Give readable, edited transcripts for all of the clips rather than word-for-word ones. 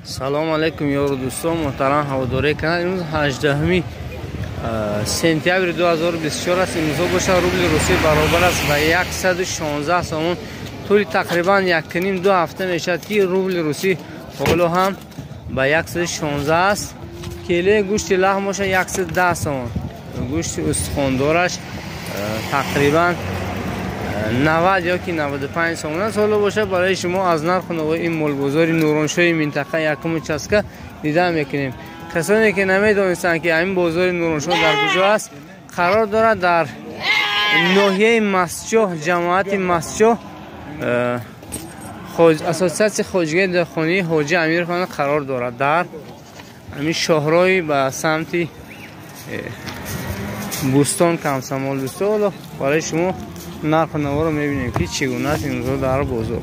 Салом алейкум ёру дӯстон, муҳтарам ҳаводории канал. Имрӯз 18 сентябри 2024 аст. Имрӯзҳо бошад рубли русӣ баробар аст ба 116 сомон. Тӯли тақрибан 1,5-2 ҳафта мешавад, ки рубли русӣ ҳоло ҳам ба 116 аст. Килои гӯшти лаҳм бошад 110 сомон. Гӯшти устухондораш тақрибан 90 ё ки 95 сомон аст. Ҳоло бошад барои шумо аз нарху навои ин молбозори Нуроншоҳи минтақа якум участка дида мекунем. Касоне ки намедонистанд, ки ҳамин бозори Нуроншоҳ дар куҷо аст, қарор дорад дар ноҳияи Мастчоҳ, ҷамоати Мастчоҳ, ассотсиатсияи хоҷагии деҳқонии Ҳоҷи Амирхон қарор дорад. Дар ҳамин шоҳроҳи ба самти Бӯстон Комсомол. Дӯсто, ҳоло барои шумо нарху наворо мебинем, ки чӣ гуна аст имрӯзҳо дар бозор.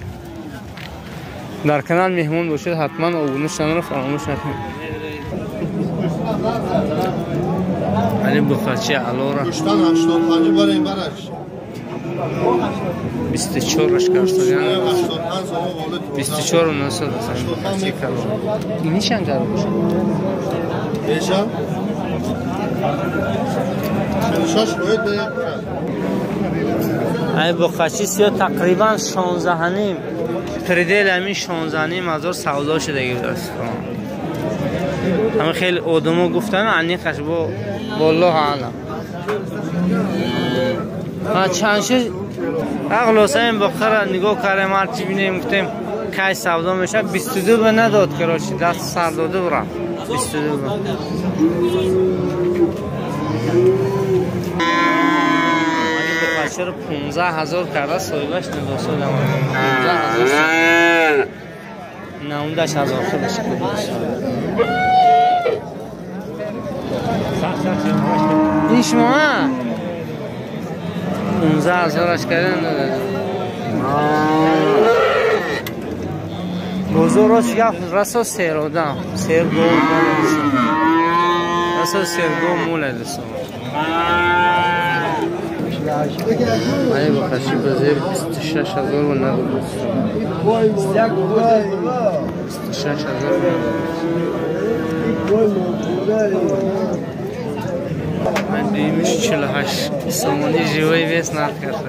Дар канал меҳмон бошед, ҳатман обуна шуданро фаромӯш накунед. Али бухачи алора 24 карсоян 24 900 бухачи калон. Ини чанд кар бошад? Беша? 46 бояд ба як. Ай бухачи сиё тақрибан 16.5 предел ҳамин 16.5 ҳазор савдо шудаги будааст. Ҳамин хеле одамо гуфтан, аниқаш бо валлоҳ аълам. Чанд шуд? Хулоса ин бухара нигоҳ кардем, ҳарчи бинем, гуфтем кай савдо мешавад. 22 ба надод, короче, даст сар доду рафт. 22 ба. Чаро 15 000 карда соҳибаш надосод, 15 000 98 000 худаш. Ин шумо 15 000-аш кардан надод. Бозор рост гап расо серодам, сергов расо сергов муле дӯстон. Ай бахаши ба зери 26 000 ва надод. 26 000. Дуюмиш 48 сомони живой вес нарх кард. 48.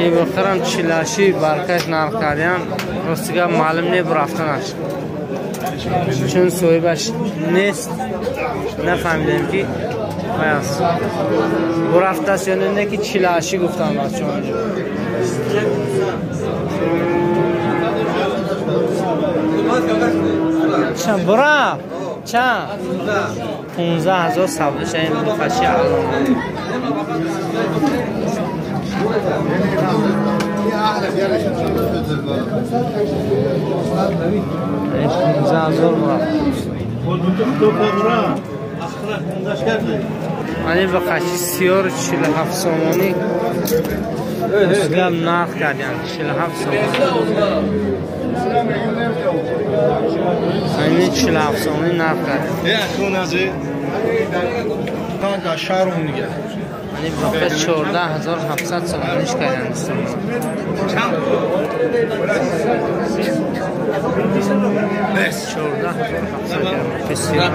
Ибохирам чилаши баркаш нарх кардям. Рости гап маълум не бурафтанаш, чун соҳибаш нест, нафаҳмидем ки аст бурафтааст ё не, ки чилаши гуфтам бачаҳо. Чанд бурафт? Чанд? 15 000 савдоша ин бухачи алон. 15 000 бурафт. Ани бухачи сиёр 47 сомонӣ гап нарх кардям, 47 сомонӣ. Ани 47 сомонӣ нарх кардям. Ани буха 14 700 сомониш кардям, дӯстон. 14 700.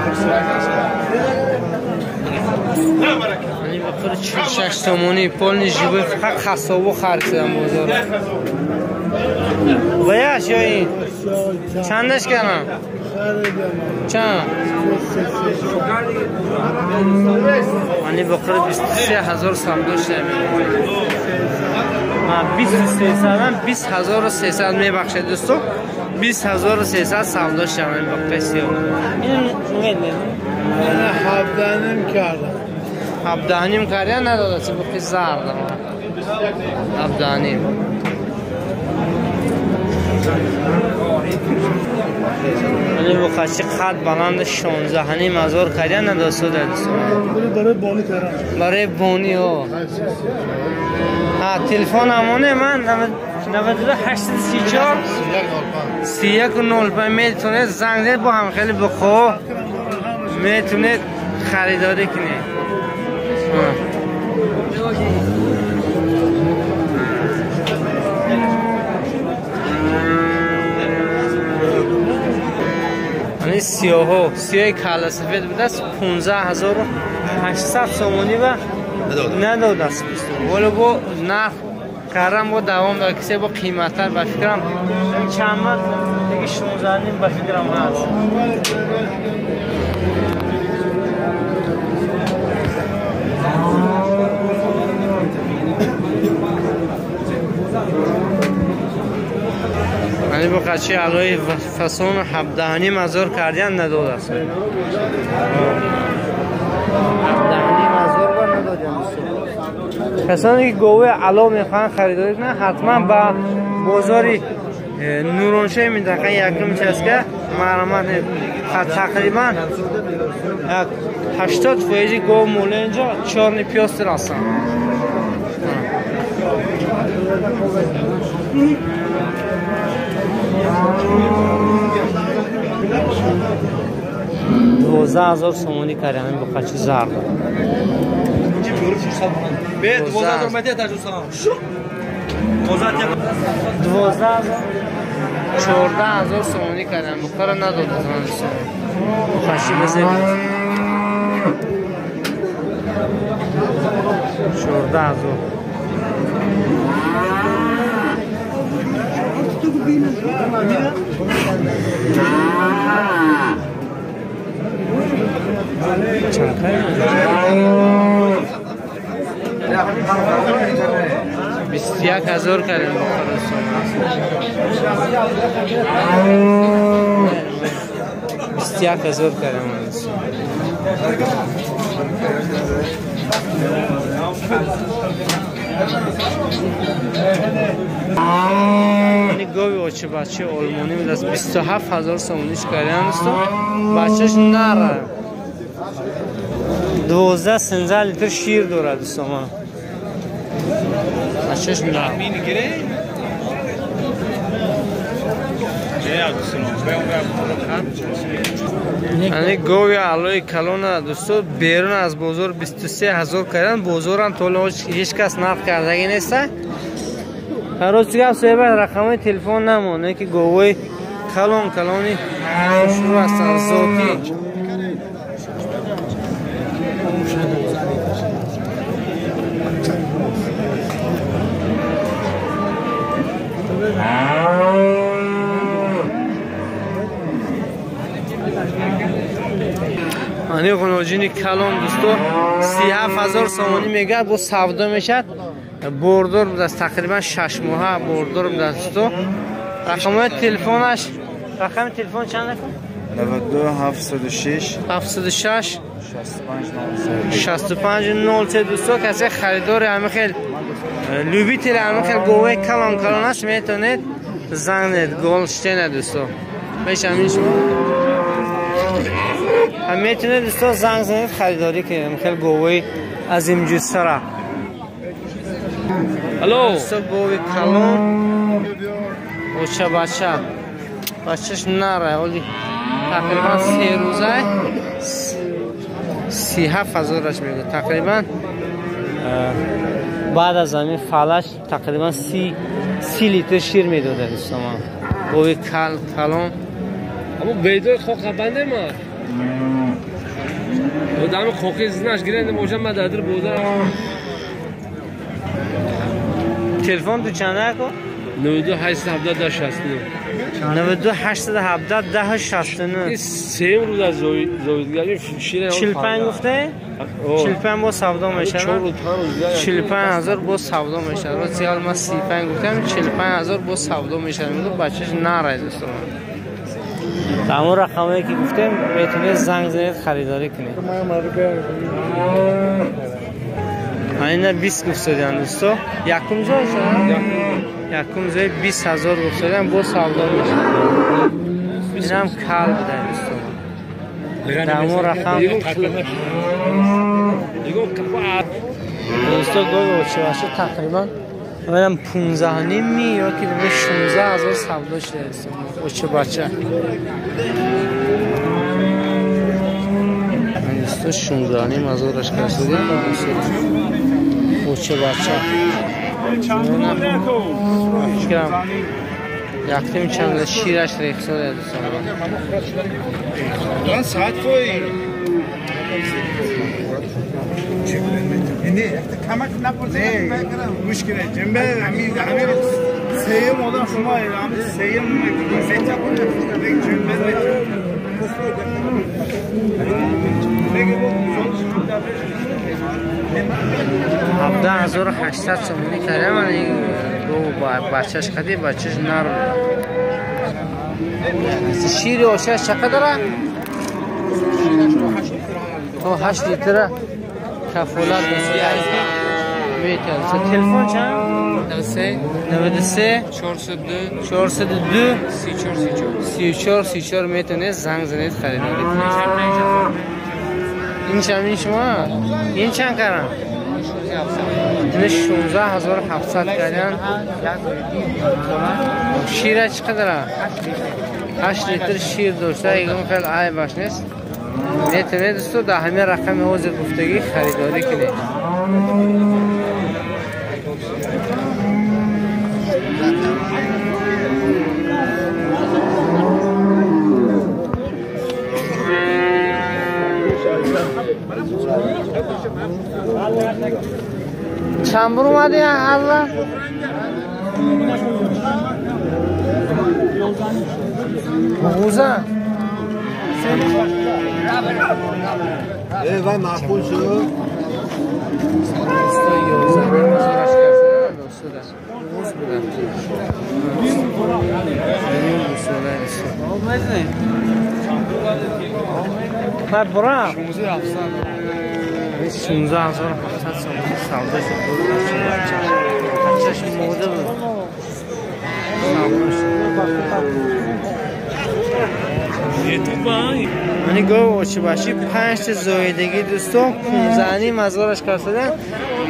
Ани бухари 46 сомонӣ полный живой, фақат хасобу харидам бозор. Ваяш ё ин чандаш кардам? Чанд? Ани бухари 23 000 савдо шуда. 2300, 20 300, мебахшед дӯсто, 20 300 савдо шуда ин буқаи сиёҳ. Ин 17.5 кардам. 17.5 кардя надодаси буқи зард. 17.5. Ани буқачи қад баланд 16.5 ҳазор кардя надосуда, дӯстон. Барои бонӣ кардам. Барои бонӣ ҳо. Телефон ҳамоне ман 92 834 31 05 метавонед занг занед бо ҳам хеле бихо метавонед харидорӣ кунед. Ани сиёҳо сиёҳи калла сафед будааст 15800 сомонӣ ва надодааст. Вале бо нарх карам бо давом дорад, кисе бо қиматтар ба фикрам чанд март диги 16 ба фикрам ҳаст. Ани бо қачи алои фасон 17.5 ҳазор кардиан надодааст. 17.5 ҳазор ба надодиан. Касоне ки говаи ало мехоҳанд харидорӣ кунанд ҳатман ба бозори Нуроншоҳи минтақаи якум участка марҳамат. Тақрибан 80% гов мола инҷо чорни пёстр ҳастанд. 12,000 сомонӣ кардем бо қачи зард. 12,000 14,000 сомонӣ кардем бухара надодам. Қачи бизед 14,000. Чанд 21,000 кардем 21,000 кардем. Ани гови очи бачаи олмонӣ будааст 27,000 сомониш кардем дӯстон. Бачаш нара 12-13 литр шир дорад дӯстон. Бачаш нара. Ани гови алои калона дӯстон берун аз бозор 23,000 карданд. Бозорам то ҳол ҳеҷ кас нарх кардагӣ нест. Рости гап соҳиба рақамҳои телефон намонда ки говҳои калон калони хушрӯ ҳастанд зотӣ. Ани ғуноҷини калон дӯсто 37,000 сомонӣ мегӯяд, бо савдо мешавад. Бордор будааст тақрибан 6 моҳа бордор будааст дӯсто. Рақамҳои телефонаш, рақами телефон чанд акун? 92 706 706 65 65 03. дӯсто касе харидори ҳамин хел любители ҳамин хел говаи калон калон аст метавонед занг занед. Голштена дӯсто мешавад шумо метавонед дӯсто занг занед харидорӣ кунед ҳамин хел говаи азимҷуссара. Алло дӯсто гови калон оча бача бачаш нара оли тақрибан 3 рӯза 37,000 мегӯяд. Тақрибан баъд аз ҳамин фалаш тақрибан 30 литр шир медодад дӯстон. Гови калон аммо бейдои хоқа банде ма одами хоқи знаш гиренде бошам ма дадир бозар. Телефон ду чанд аку? 92 817 1069. 92 817 1069. Сеюм рӯз аз зоидгарӣ шир 45 гуфте? 45 бо савдо мешавад. 45,000 бо савдо мешавад. Рости ҳол ман 35 гуфтам, 45,000 бо савдо мешавад. Мегӯ бачаш нарай дӯстон. Ҳамон рақамое ки гуфтем метавонед занг занед харидорӣ кунед. Айна 20 гуфтодиан дӯсто. Якум ҷой шуда? Якум ҷой 20,000 гуфтодиан бо савдо мешавад. Инам кал буда дӯсто. Ҳамон рақам дӯсто гови очибаша тақрибан منم 15 نیم یا که 16,000 سودا شده است. اوچه بچه من 16.5 هزارش کسیده. اوچه بچه فکرم یکتیم چند شیرش ریخساده دوستان. من ساعت فوی نه کمک نپرسید مشکله جنبه همین سیم آدم شما همین سیم جنبه 17,800 سومونی کردم. من این دو بچهش خدی بچهش نر شیر اوشش چقدره؟ تا 8 لیتر کفالت میتونه. تلفن چند؟ 93 402 402 34 34 34 میتونه زنگ زنید خریداری کنید. این چند این شما؟ این چند کردن؟ این 16,700 کردن. شیره چقدره؟ 8 لیتر شیر داشته. ایگم خیلی عیبش نیست. میتونه دوستو در همه رقم حوض گفتگی خریداری کنید. چند بر اومدی الله؟ بغوزه ای وای معقول شد. من برم 16,700 سومونی سودا شد. بچه‌ش مرده بود. سودا شد. منی گاو اوچه باشی 5 تا زایدگی دوستان 15.5 هزارش کردن.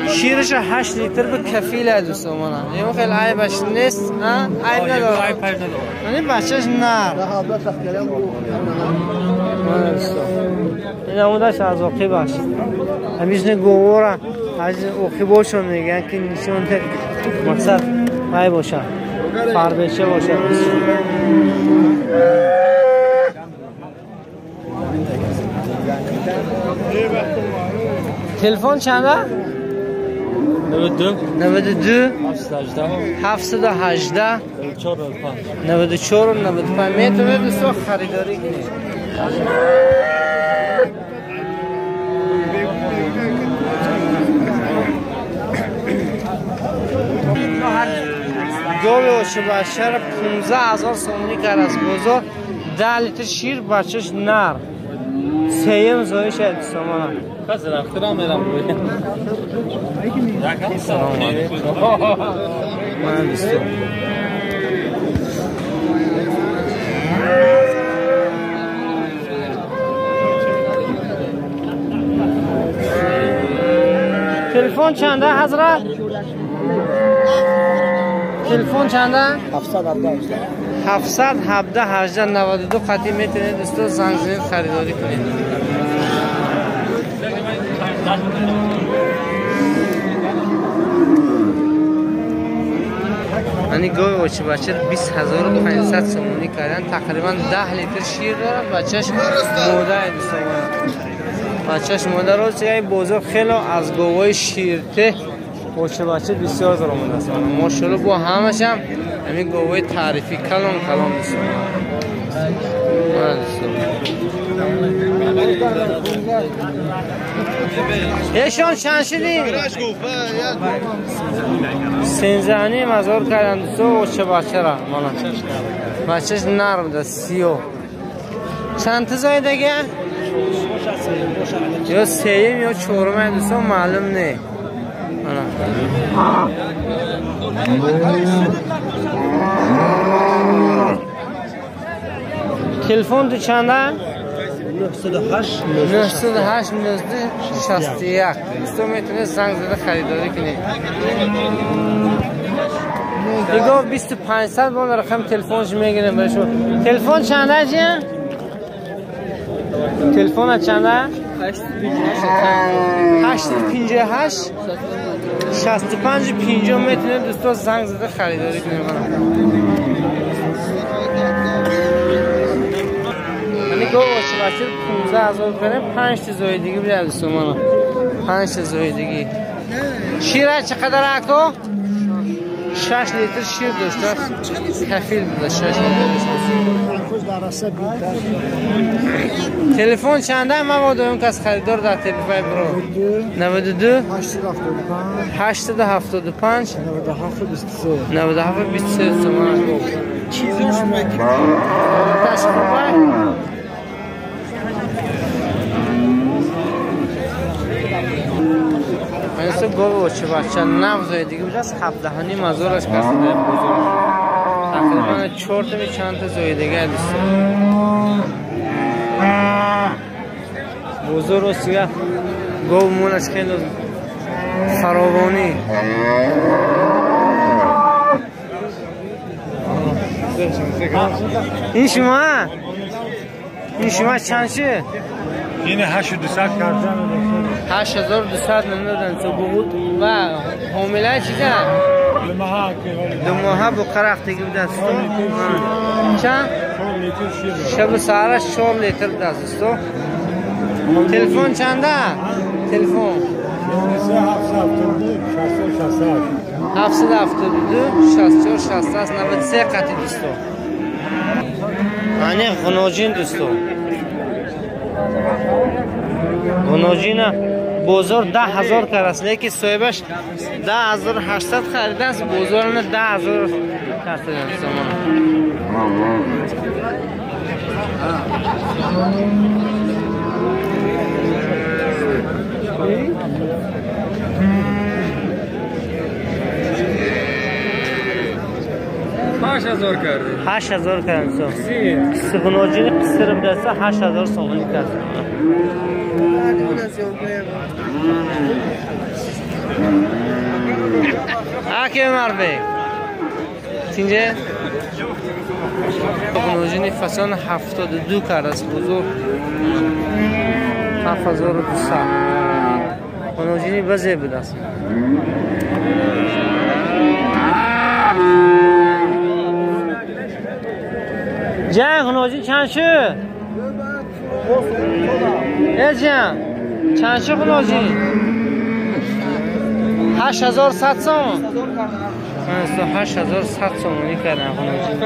شیرش 8 لیتر به کفیل دوستان. من این خیلی عیبش نیست. عیب نداره. منی بچه‌ش نر. این آمودش از اوقی باش. همیشه گوورا از اوقی باشون میگن که نشون ده مقصد های باشن فربچه باشن. تلفن چنده؟ 92 718 94 95 میتونه دوستان خریداری کنید. گاو اوچه بچه را 15,000 سومونی کرد از بازار. 10 لیتر شیر بچهش نر. سیم زایش سامان. پس رفتم میرم. سلام علیکم. من دوستم. تلفن چنده حضرت؟ تلفن چنده؟ 717 18 92 قطعی میتونید دوستا زنگ زنید خریداری کنید. یعنی گاو اوچه بچه 20,500 سومونی کردن. تقریبا 10 لیتر شیر داره. بچهش موده دوستا. بچهش ماده روز یه بزرگ خیلی از گاوهای شیرته اوچه بچه بسیار داره آمده است. ماشاءالله با همش هم همین گاوهای تعریفی کلان کلان دوستان. ایشان چند شدی؟ 13,500 کردن دوستان اوچه بچه را. بچهش نرم ده سیو. چند تا زایدگه؟ یا سیم یا چهارم دوستان معلوم نه. تلفن تو چنده؟ 908 19 61. دوستان میتونه زنگ زده خریداری کنید. دیگه 2500 با رقم تلفنش میگیرم برای شما. تلفن چنده جی؟ تلفن چنده؟ 858 65 50 میتونه دوستا زنگ زده خریداری کنیم. یعنی گاو بچه 15000 کنه 5 تا زایدگی بده دوستا من. 5 تا زایدگی. شیر چقدر اکو؟ 6 لیتر شیر داشته کفیل بوده 6 لیتر. تلفن چنده؟ من با کس خریدار در تلفن برو 92 875 97 23 97 23 تومان. چیزش میکنه مثل گاو بچه بچه نو دیگه بود از 17.5 هزارش کسی ده بزرگ تقریبا 4 تا چند تا زایدگی دوست بزرگ و سیاه گاو مونش خیلی فراوانی. این شما این شما چند شه؟ این 8200 کردن 8200 نمیدادن تو بود و حامله چیزه؟ دو ماه بقره رفتگی بود از تو چند؟ شب سهرش 4 لیتر بود از تو. تلفن چنده؟ تلفن 772 64 68 93 قطعی دوستو. یعنی غناجین دوستو غناجین بازار 10000 کار است لیکن صاحبش 10800 خریده است بازار نه 10000 کرده سامان. 8000 کرده 8000 کرده. سغناجین قصر بدست 8000 سومانی کرده. اکی مربی تینجه غناجین فسان 72 کرده است بزرگ 7200 غناجین بزه بوده است. جان غناجین چند شد؟ ای جان چند شد غناجین؟ 8100 سوم. 8100 سومانی کردن غناجین.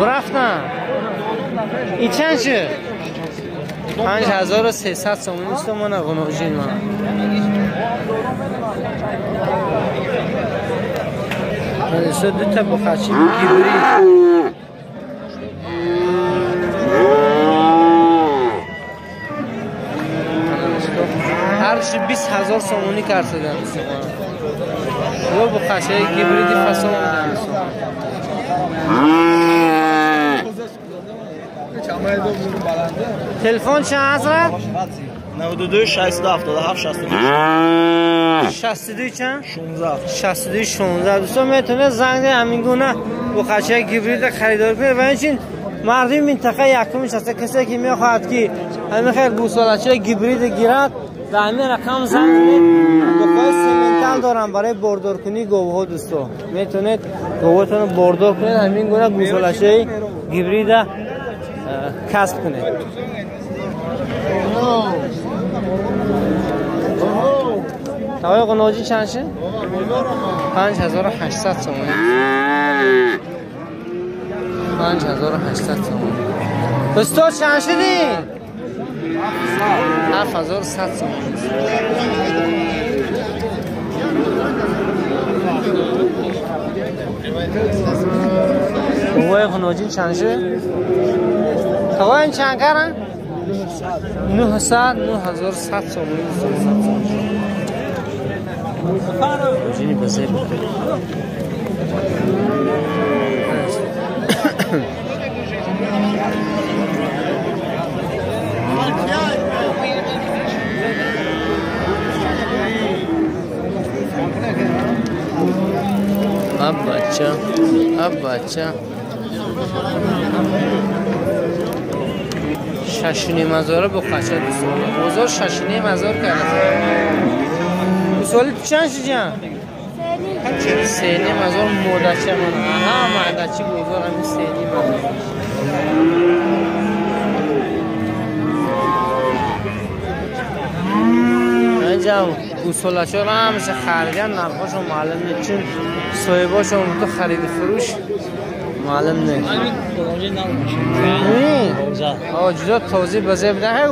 رفتن این چند شد؟ 5300 سومانی سومان غناجین من. دو تا بخچی گیبری هرچی 20000 سومانی کرد شدن. رو بخچه گیبری فسون بودن. تلفن چند حضرت؟ 92 677 62 62 چند؟ 16 62 16. دوستان میتونه زنگ همین گونه بخچه گیبرید خریداری کنه و اینچین مردم منطقه یکمش هست کسی که میخواهد که همین خیر گوساله‌چه گیبرید گیرد و همین رقم زنگ زنید. بخواه سیمنتال دارم برای باردار کنی گاوها. دوستان میتونید گاوهاتون رو باردار کنید همین گونه گوساله‌چه گیبرید کسب کنید. تاوی قناجی چند شد؟ 5800 سومانی. 5800 سومانی. استاد چند شدی؟ 7100 سومانی. تاوی قناجی چند شد؟ تاوی چند کردن؟ 900 9100 سومانی. جینی بزرگ Абача, абача. 6,5 هزار بخچه دوستان. بازار 6,5 هزار کرده. سالی تو چند شدی جان؟ 3,5 هزار مادچه من. ها مادچه بازار همین 3,5 هزار. اینجا گوساله‌ها رو همیشه خریدن نرخاشون معلوم نیست چون صاحباشون تو خرید فروش معلوم نیست. آه جدا توضیح بزه بدن.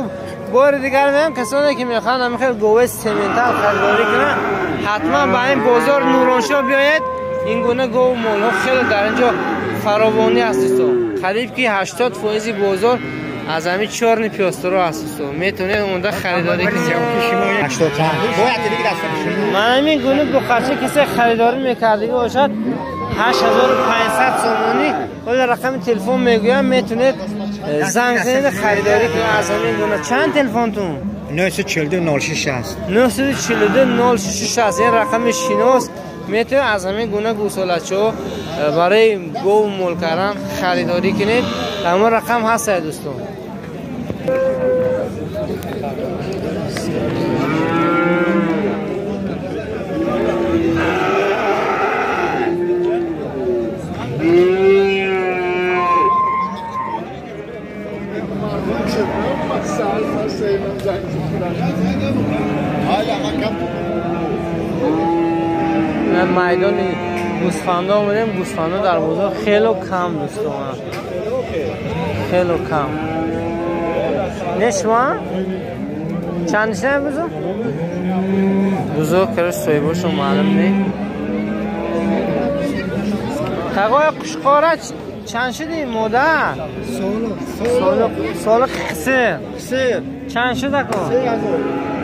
بار دیگر میگم کسانی که میخوان همین خیلی گوه سمنتال خریداری کنن حتما با این بازار نورانشاه بیاید. این گونه گوه مالها خیلی در اینجا فراوانی هست دوستان. قریب که 80% بازار از همین چارنی پیاسترو هست دوستان. میتونید اونجا خریداری کنید. من همین گونه بخارچه کسی خریداری میکردگی باشد 8500 سومانی ولی رقم تلفن میگویم میتونید زنگ زنید خریداری کنید از همین گونه. چند تلفنتون؟ 942 0660. 942 0660 این رقم شیناست. میتونید از همین گونه گوساله‌چو برای گو مول کردن خریداری کنید. همون رقم هست دوستان. میدان گوسفندا اومدیم. گوسفندا در بازار خیلی کم دوستان، خیلی کم. نه شما چند شنه بزرگ؟ بزرگ کرش صاحباشون معلوم نی. تقای قشقاره چند شدی مادر؟ سال قصر چند شده کن؟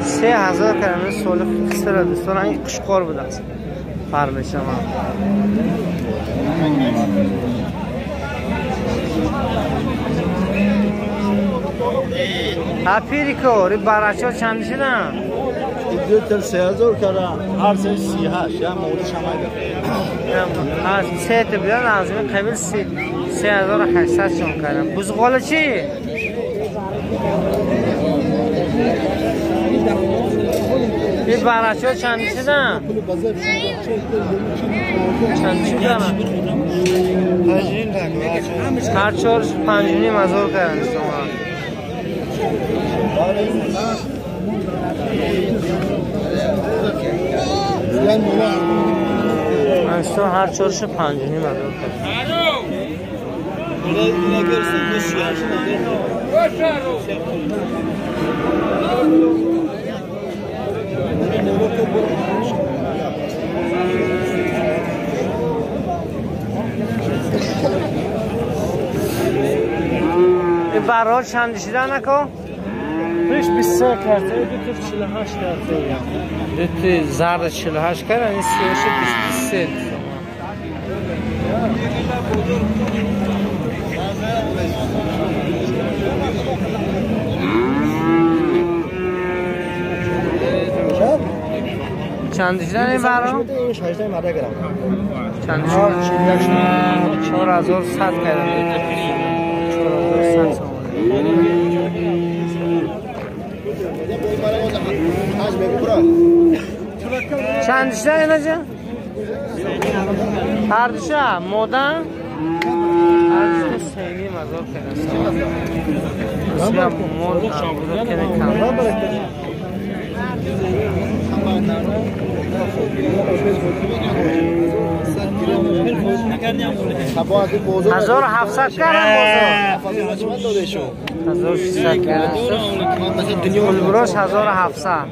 3000 کردم. سال قصر دوستان این قشقار بوده است. فرمشم اپیریکو ری براچا چند شدن؟ دو تر 3000 کردم. هر سه 38 یا مولش هم از سه تا بیان از این قبل 3800 شون کردم. بزغاله چی؟ این براچا چند شدن؟ چند شدن؟ هر چهارش 5,5 هزار کردن شما. انسان هر چهارش 5,5 هزار کردن. این برار چند شدن نکن؟ پیش 23 کرده، دو تا 48 کرده. دو تا زرد 48 کرده، این سیاهش 23. چند شدن این برا؟ چند شدن؟ 4100 کردن. 4100 سومانی. چند شدن اینا جان؟ هر دوشه مادن؟ هر دوشه 3,5 هزار کردن. مال کم. 1700 کردم بازار. 1600 کردم. گلبراش 1700.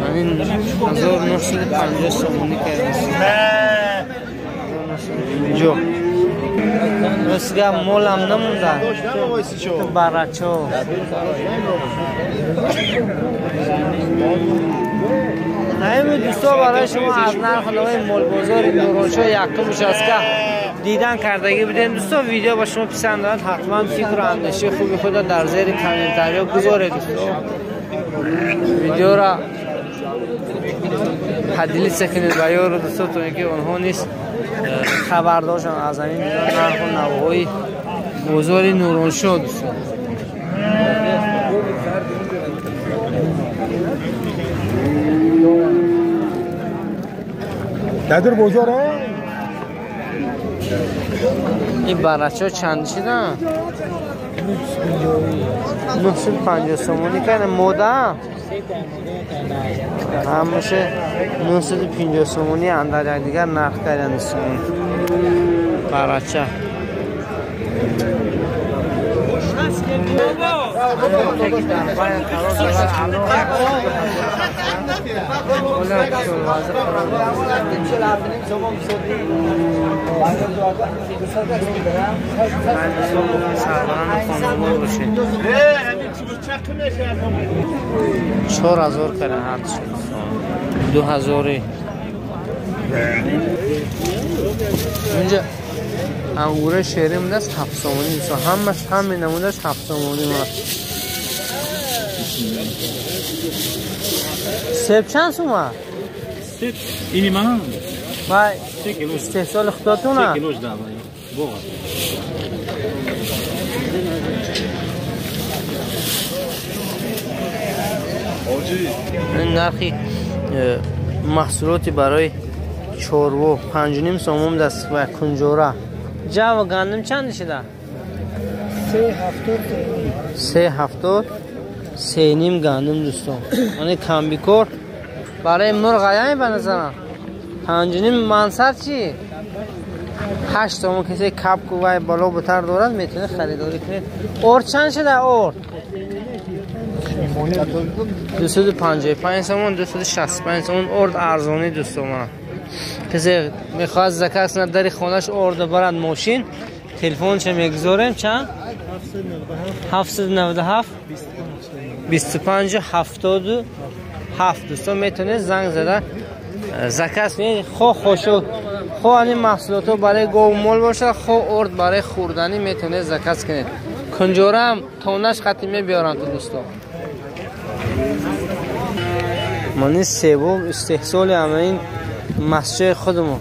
همین 1950 سومونی کردم. جو راستی مولم نمونده. براچو همین دوستا برای شما از نرخ نوای مال بازار نورانشاه یکم شاسکه دیدن کردگی بودیم. دوستا ویدیو با شما پسند دارد حتما فکر و اندیشه خوبی خود را در زیر کامنتاریا گذارید. دوستا ویدیو را поделиться кунед ба ёру дӯсто, то ин ки онҳо низ хабар дошанд аз ҳамин нарху навоҳои бозори Нуроншоҳ дӯстон. Дар бозор ин барачаҳо чанд шиданд? 950 сомонӣ кардем. Мода ҳамаша 950 сомонӣ андар якдигар нарх карданд дӯстон. Барача چهار هزار کردن هر 2000. اینجا انگوره شیرین بوده است 7 سومانی. همش همین نمودش 7 سومانی. سیب چند سومه؟ سیب اینی من وای استحصال خودتونه؟ 3 کیلوش ده بوغا. نرخی محصولاتی برای چورو 5.5 سومون دست و کنجوره. جو و گندم چند شده؟ 3.70 3.5 گندم دوستان. یعنی کامبیکور برای مرغ آیه به نظرم 5.5 منصر چی؟ 8 تومن. کسی کپ کوای بالا بتر دارد میتونه خریداری کنید. اور چند شده اور؟ 255 سومون 265 سومون. ارد ارزانی دوستان. کسی میخواد زکات کنه در خونش ارد برد ماشین، تلفنش میگذاریم چند؟ 797 25 77 دوستان میتونه زنگ زده زکات کنید. خو خوشو خو این محصولات برای گاو مال باشه، خو ارد برای خوردنی میتونه زکات کنید. کنجوره هم تونش قطعی بیارن تو دوستان. من سیبو استحصال همین مسجد خودمون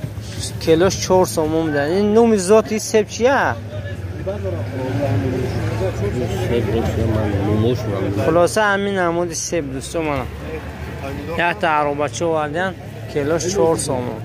کیلوش 4 سومون بودن. این نوم ذاتی سیب چیه؟ خلاصه همین نمود سیب دوستان. من یک تا عربچه آوردن کیلوش 4 سومون.